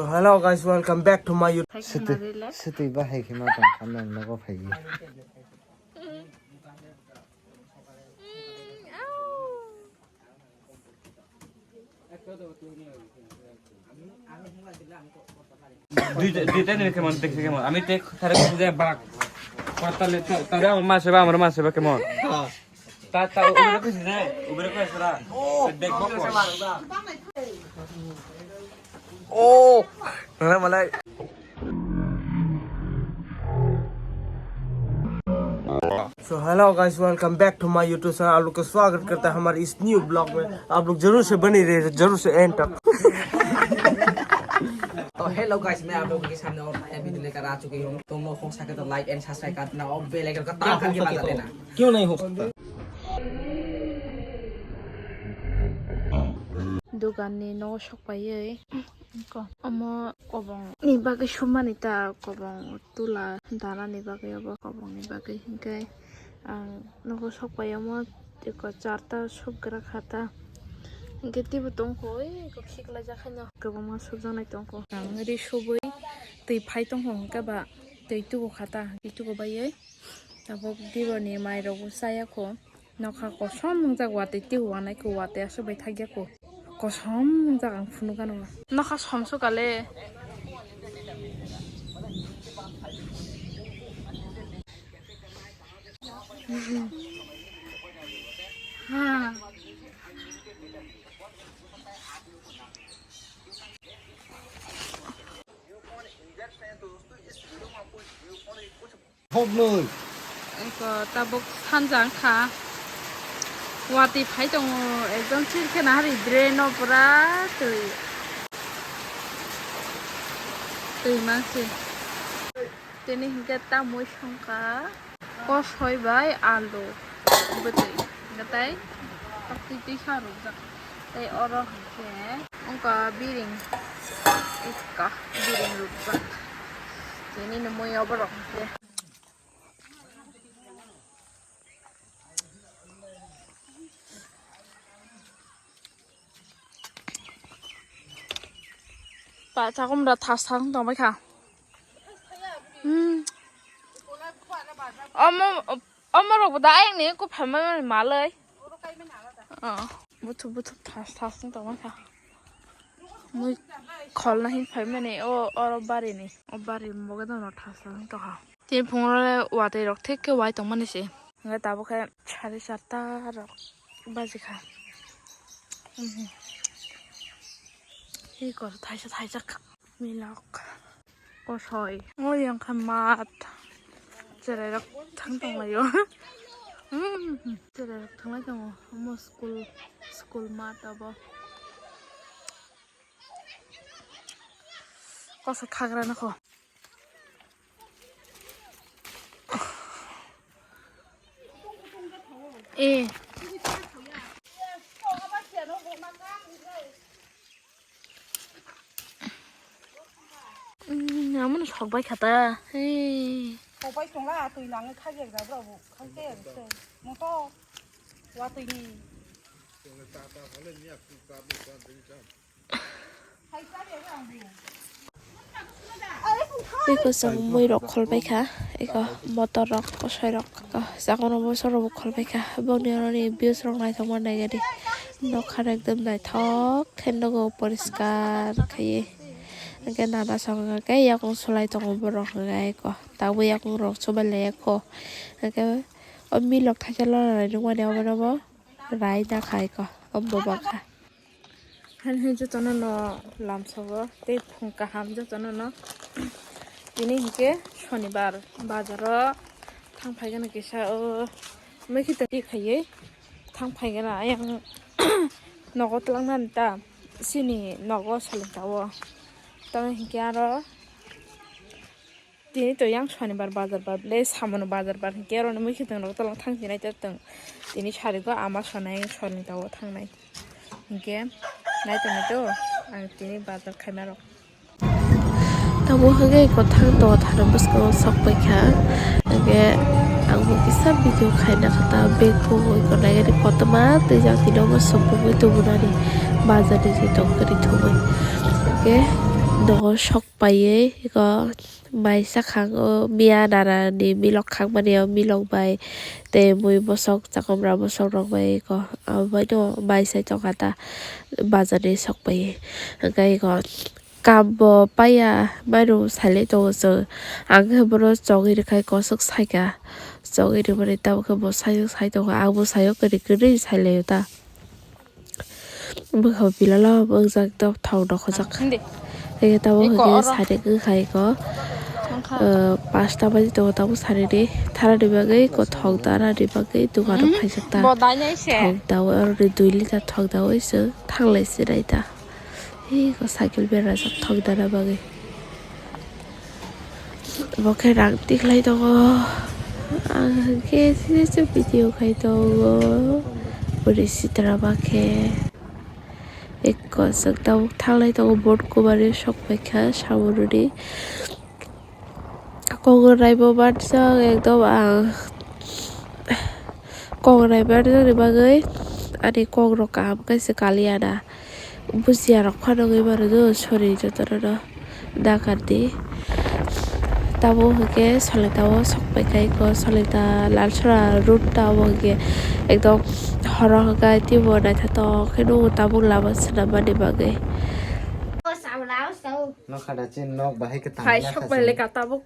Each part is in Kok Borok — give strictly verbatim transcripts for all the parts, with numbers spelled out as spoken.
So hello guys, welcome back to my YouTube. Sitwi, sitwi bahai khe ma tong kha nang nogo phai. Duita, duita ni kemon, tek kemon. Ami tek thare ko je bak. Kota le ta, ta ma se ba, amar ma se ba kemon. Ta, ta, ubere ko sida, ubere ko sida. Dek bak. Oh, nana malai. So hello guys, welcome back to my YouTube channel। आप लोग का स्वागत करता है हमारे इस new blog में। आप लोग जरूर से बने रहे, जरूर से एंड तक। तो हेलो गाइस, मैं आप लोगों के सामने और नया वीडियो लेकर आ चुकी हूँ। तुम लोग हो सके तो लाइक एंड सब्सक्राइब करना और बेल आइकन का ताक करके बजा देना। क्यों नहीं हो सकता? Dugan ni nogo sok paiwi, omo kobong ni bagwi sumani ta, kobong tula dana ni bagwi, obo kobong ni bagwi hinkhe ang nogo sok pai omo tei charta sukgra kha ta, hinkhe teibo tongkho oi kok siklai jak haino kwbangma sukjaknai tongkho. Ang ri subui twi phai tongkho hinkhe ba twi tubu kha ta, twi tubu baiwi tabuk diboni mai rok bo chaya kho. Nokha kosom wngjak watwi tei uanaikhe watwi aswk bai thakya kho. Kosom wngjak ang phunukgano. Nokha somsok kale. Ha. Eko tabuk sanja wngkha. Watwi phai tongo, ekdom chirkhe nahari drain-o pura twi. Twi mangsi. Tini hinkhe tamwi songkha. Kosoi bai alu. Bwtwi. Hwnkhe tai twi twi kha rwjak. Tei oro hinkhe wngkha biring. Ekka biring rwjak. Tini ni mui oborok hinkhe. Pa chakum da thas thas tongbai kha. Hmm. Omo, omo rok da ayang ni ku phalma malai. Oh, buthu buthu thas thas tongbai kha. Mui kholna hin phaimani o oro barini. O bari moga dono thasa wng tongkha. Tini phungrole watwi rok thik khe wai tongmani se. Hwnkhe tabuk khe sari charta rok bajikha. Eko thaisa thaisa milok kosoi. O yang kha mat. Cherai rok thang tonglaio. Cherai rok thanglai tongo. Omo school, school mat obo. Koso khagra nokho. Eh. Mm, amo no sok bai kha ta. Hey. Sok bai tongla, twi nangwi khajak da bro, khajak se. Moto, wa twi ni. Eko chwng mui rok kholbai kha, eko motor rok, kosoi rok, eko chakon rok, bosor rok bo kholbai kha. Boni oro ni views rok naithok ma naikhe di. Nokha rok ekdom naithok khe nugo, poriskar khaiwi. Hwnkhe nana song hwnkhe yakung sulai tongo borok hwnkhe eko. Tabuk yakung rok chubailaiya kho. Hwnkhe o milok thaisa lora nai nukmani obono bo rai nakha eko. O bo bakha. Hani hai jotono no lamsogo tei phung kaham jotono no. Tini hinkhe sonibar bazaro thang phaigano kisa o mui khito twi khaiwi thang phaigano ayang nogo twlangnani ta chini nogo solingtao tamo hinkhe aro. Tini to yang sonibar bazar bar le, samono bazar bar hinkhe aro ni mui khitong rok tolong thang sinai te tong. Tini sari go ama sonai solingtao thangnai. Hinkhe nai tongni to ang tini bazar khaima rok. Tamo hwnkhe eko thang tongo thana bwskango sok paikha. Hinkhe ang bo kisa video khaina kha ta bag bo eko naigani kotorma twijak tini omo sok pungwi tubunani bazar ni je tong kwrwi thumwi. Hinkhe Dogo sok paiwi eko mai sakhang o miya nara ni milok khangmani o milok bai tei mui bosok chakomra bosok rok bai eko abo bai no mai sai tongkha ta bazar ni sok paiwi hwnkhe eko. Kam bo paiya, mairum sailai tongo chwng. Ang khe bono chogwi rwkhai kosok saikha. Chogwi rwmani tabuk khe bo saijak sai tongo. Ang bo saio kwrwi kwrwi sailaio ta. Bwkha bo pilala wngjak, ekdom thok dokhojak. Hindi. Eke tabuk Eko hwnkhe oro. Sari wngkha eko. Wngkha. Eh, pasta baji tongo tabuk sari ni. Tharani bagwi kothok, darani bagwi dukano Hmm. Phaijak ta. Bo dainai se. Thok daui, oro ni dui liter thok daui chwng thanglai se nai ta. Eko cycle berajak thok dana bagwi. Bo khe rang tikhlai tongo. Ang hwnkhe sini se video khai tongo. Bwrwi sitra ba khe. Eko chwng tabuk thanglai tongo boat kubani sok paikha samung rwdi. Kok rai bo barjak ekdom ang kok rai barjakni bagwi ani kokrok kaham khe se kaliya na. Bujiya rok phano wngwi mano do, sorry, jotono no da kardi. Tabuk hwnkhe solita o sok paikha eko solita Lalsora road ta obo hwnkhe ekdom horo hwnkhe teibo naithotok khe nukgo tabuk lama swnam mani bagwi. Nokha da chin nok bahai khe Hai tangna sok kha bai le chini. Ka tabuk.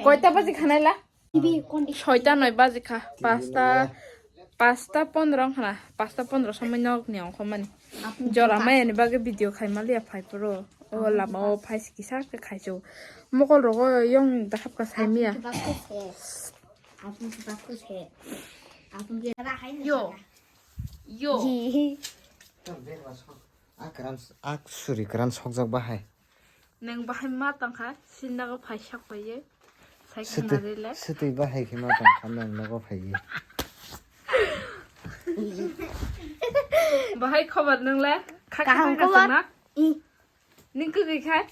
Koita baji khanai la? Soita noi baji kha. Pasta, pasta pondro wngkha na. Pasta pondro somoi nok ni ongkho mani. Jora maya ni bagwi video khai maliya phai phuru. O lama o phai si kisa khe khai su. Mokol rogo yong da hapka sai miya. Yo. Yo. A kwran, a suri kwran sokjak bahai. Nang bahai ma tongkha, sindago phai sak paiye. Sai Swtwi, khna rile. Swtwi bahai khe ma tongkha nang nogo phaiye. Bahai khobar nang le? Kha kha Kaham kha khobar. Sangna? I. Ning kwgwi khai?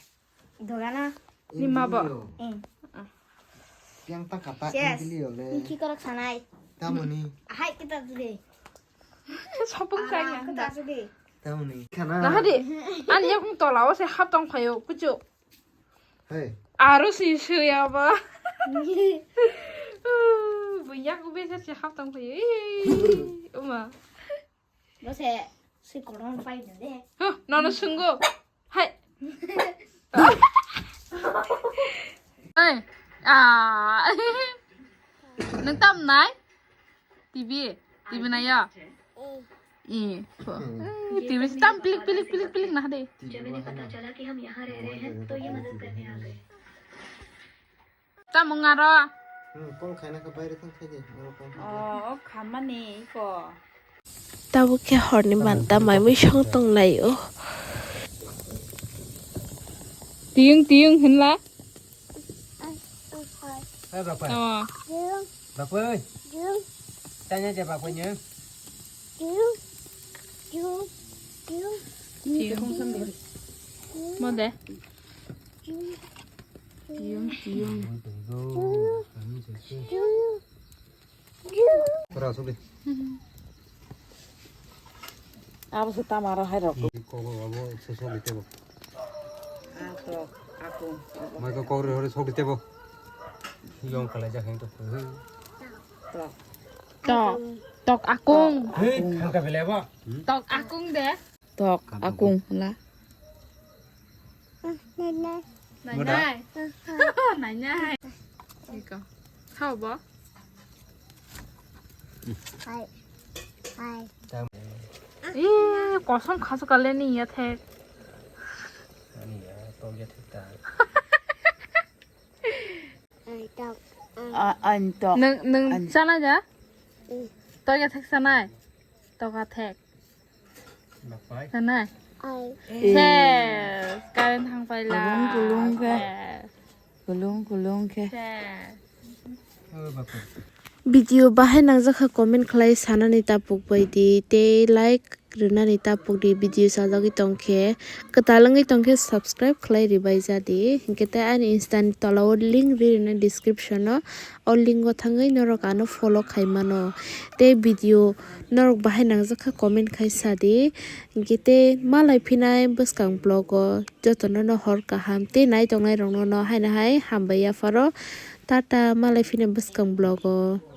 Dogana. Ni ma bo? Video. I. Piang ta kata Yes. Inglio le. Niki korok sanai. Tamoni. Ahai kita dule. Sopung Aram chaya. Kita dule. Tamoni. Khana. Nahadi. Ani yakung tola o se hap tong phayo kuchu. Hey. Aro si suya ba. Bunyak ube se hap tong phayo. Uma. Bose si korong pai de. Huh, nono sunggo. Hai. Oi. Ah. Nang tam nai? T V. T V nai ya? I. Ko. Hmm. Eh, T V tam pilik, pilik, pilik, pilik nah de. T V जब इन्हें wahai पता na. चला कि हम यहाँ रह रहे हैं, तो ये मदद करने आ गए। Tamo ngaro? Hmm, call khaina khe baire thang khaidi, oro call khaidi. Oh, oh, khamani iko. Tabuk khe horni banta mai mui song tong lai o. Tiyung, tiyung hinla? Hey, bapai. Oh. Bapai. Tanya je bapai nya. Tiyung. Mo de. Tiyung, tiyung. Pura asuk di. Abo se tamara hai rok. Kok abo se sok di tebo. Ah, tok, akung. Mai ko kok ri hori sok di tebo. Yong kalai jak heng to. Tok. Tok, tok akung. Hei, khangka bele abo. Tok akung de. Tok akung la. Nainai. Nainai. Nainai. Iko. Sao bo? Hai. Hai. Ih, kosom khasu kale ni ya thek. Ani ya, tong ya thek ta. Ai, tok. A, an tok. Nung, nung chana ja? Mm. Tok ya thek sanai. Tok a thek. Sanai. Ai. Ses, current thang paila. Kulung, kulung khe. Ses. Kulung, kulung khe. Ses. Video bahai nangjakha comment khlai sanani tapuk bai di. Tei like rwnani tapukdi, video sajagwi tongkhe, kwtal wngwi tongkhe subscribe khlai rwbaijadi. Hinkhe tei ani Insta ni tola o link ri rwnai description o, o link o thangwi norok ano follow khaimano. Tei video norok bahai nangjakha comment khai sadi. Hinkhe tei malai phinai bwskang vlog o jotono no hor kaham tei nai tongnai rokno no haino hai hambai yapharo. Tata, malai phinai bwskang vlog o.